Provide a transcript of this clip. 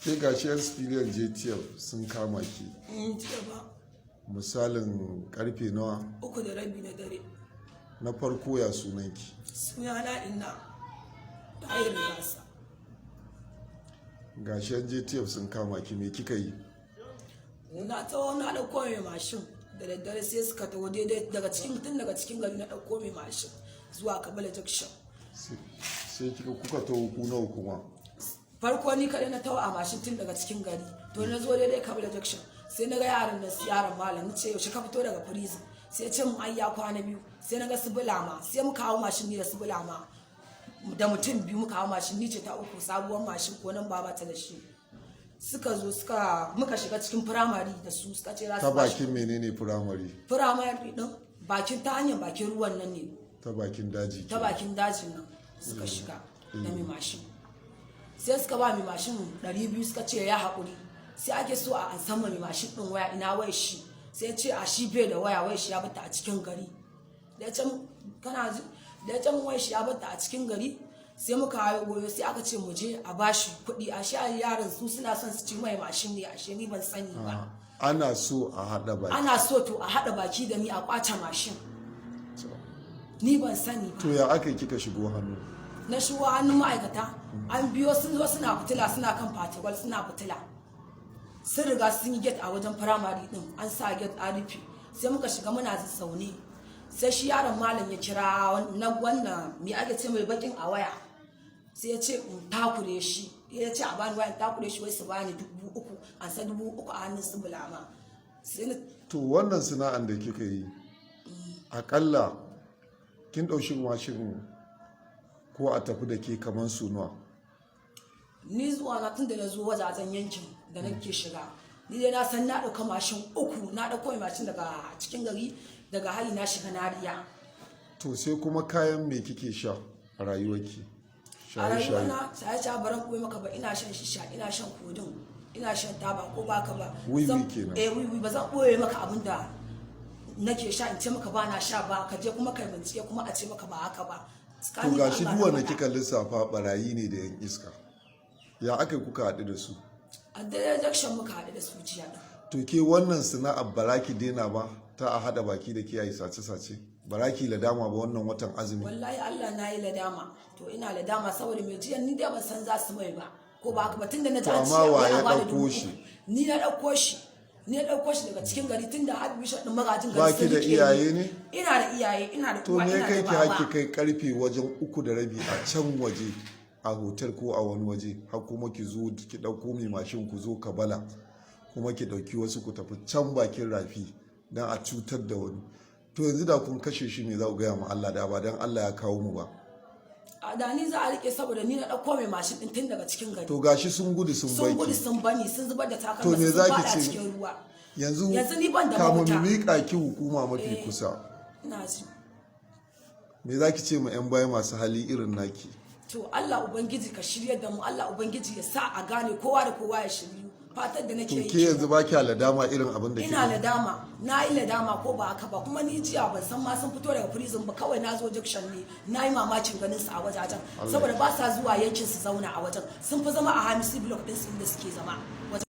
Ke gashi yan civilian JTF sun kama ki. Jiya ba. Misalin karfe nawa? 3:30 na dare. Na farko, ya sunanki? Sunana Inna Tahir Gasa. Gashi yan JTF sun kama ki, me kika yi? Na taho na ɗauko mai mashin da daddare, sai suka taho daidai daga cikin, tun daga cikin gari na ɗauko mai mashin zuwa Kabala Junction. Sai kika kuka taho ku nawa kuma? Farko ni kaɗai na taho a mashin tun daga cikin gari. To, na zo daidai Kabala Junction, sai na ga yaran nan, su yaran malam. Ni ce, "Yaushe ka fito daga prison?" Sai ce mun ai ya kwana 2. Sai na ga su Bulama, sai muka hau mashin ni da su Bulama da mutum biyu muka hau mashin. Ni ce ta uku, sabuwar mashin ko nan ba ta da shi. Suka zo suka muka shiga cikin firamare da su, suka ce za Ta su bashi. bakin menene firamare? Firamare din bakin ta hanyar bakin ruwan nan ne. Ta bakin daji? Ta bakin dajin nan suka shiga da mai mashin. Sai suka ba mai mashin 200, suka ce ya haƙuri. Sai ake so a an sama mai mashin ɗin waya, ina wayar shi? Sai ya ce a shi bai da waya, wayar shi ya bata a cikin gari. Da ya ce kana ji, da ya ce mun wayar shi ya bata a cikin gari, sai muka hayo goyo, sai aka ce mu je a bashi kuɗi. A sha yaran su suna son su ci mai mashin ne, ashe ni ban sani ba. Ana so a haɗa baki. Ana so to a haɗa baki da ni a ƙwace mashin, ni ban sani ba. To, ya aka yi kika shigo hannu? Na shigo hannun ma'aikata, an biyo, sun zo suna fitila, suna kan patrol, suna fitila. Sun riga sun yi gate a wajen firamare din, an sa gate a rufe. Sai muka shiga, muna zaune, sai shi yaron malam ya kira na wannan, me ake ce mai, bakin a waya. Sai ya ce in takure shi, ya ce a bani waya in takure shi, wai su bani 3,000, an sa 3,000 a hannun su Bulama. Sai na To, wannan sana'an da kika yi, akalla kin ɗauki mashin ko a tafi da ke kamar su nawa? Ni zuwa na, tun da na zo wajajen yankin da nake shiga, ni dai na san na ɗauka mashin uku. Na ɗauko mai mashin daga cikin gari, daga hari na shiga Nariya. To, sai kuma kayan me kike sha a rayuwarki? A Shaye-shaye. rayuwana, shaye shaye, baran koyi maka ba, ina shan shisha, ina shan codeine, ina shan taba, ko baka ba. Wiwi kenan. Eh, wiwi. Ba zan ɓoye maka abin da nake sha in ce maka ba na sha ba, ka je kuma kai bincike kuma a ce maka ba haka ba. To, Tsakani da gashi Allah duk na wanda faɗa. kika lissafa barayi ne da yan iska, ya aka yi kuka haɗu da su? A dare junction muka haɗu da su jiya ɗin. To, ke wannan sana'ar bara ki daina ba, ta a haɗa baki da kiyaye sace-sace, bara ki ladama ba wannan watan azumi? Wallahi Allah, na yi ladama. To, ina ladama saboda mai jiya ni dai ban san za su mai ba, ko ba haka ba? Tunda na ji To, an ce amma wa wai ya a bada ɗauko 3,000. shi? Ni na ɗauko shi, ni na ɗauko shi daga cikin gari, tunda har bishop ɗin Magajin Gari Ba ki sun da rike ni. iyaye ne? Ina da iyaye, ina da To, uwa, me ina kai da ki baba. haki kai karfe wajen 3:30 a can waje a hotel ko a wani waje, har kuma ki zo ki ɗauko mai mashin ku zo Kabala, kuma ki ɗauki wasu ku tafi can bakin rafi don a cutar da wani? To, yanzu da kun kashe shi, me za ku gaya ma Allah, da ba don Allah ya kawo mu ba? A da ni za a rike, saboda ni na ɗauko mai mashin ɗin tun daga cikin gari. To, gashi sun gudu sun Sun gudu baki. sun bani, sun zubar da To, takalma, me sun za ki faɗa ce? cikin ruwa. Yanzu Yanzu ni ban da kamun mu mafita. miƙa ki hukuma mafi kusa, Ina ji. me za ki ce ma 'yan baya masu hali irin naki? To, Allah Ubangiji ka shirya da mu, Allah Ubangiji ya sa a gane, kowa da kowa ya shiryu. Fatan da nake To, yi ke yanzu ba ki ladama irin abin da ina kika ladama, na yi ladama, ko ba haka ba? Kuma ni jiya ban san ma sun fito daga prison ba, kawai na zo junction ne, na yi mamakin ganin su a wajajen, saboda ba sa zuwa yankin su zauna a wajen, sun fi zama a Hamisu Block din su inda suke zama.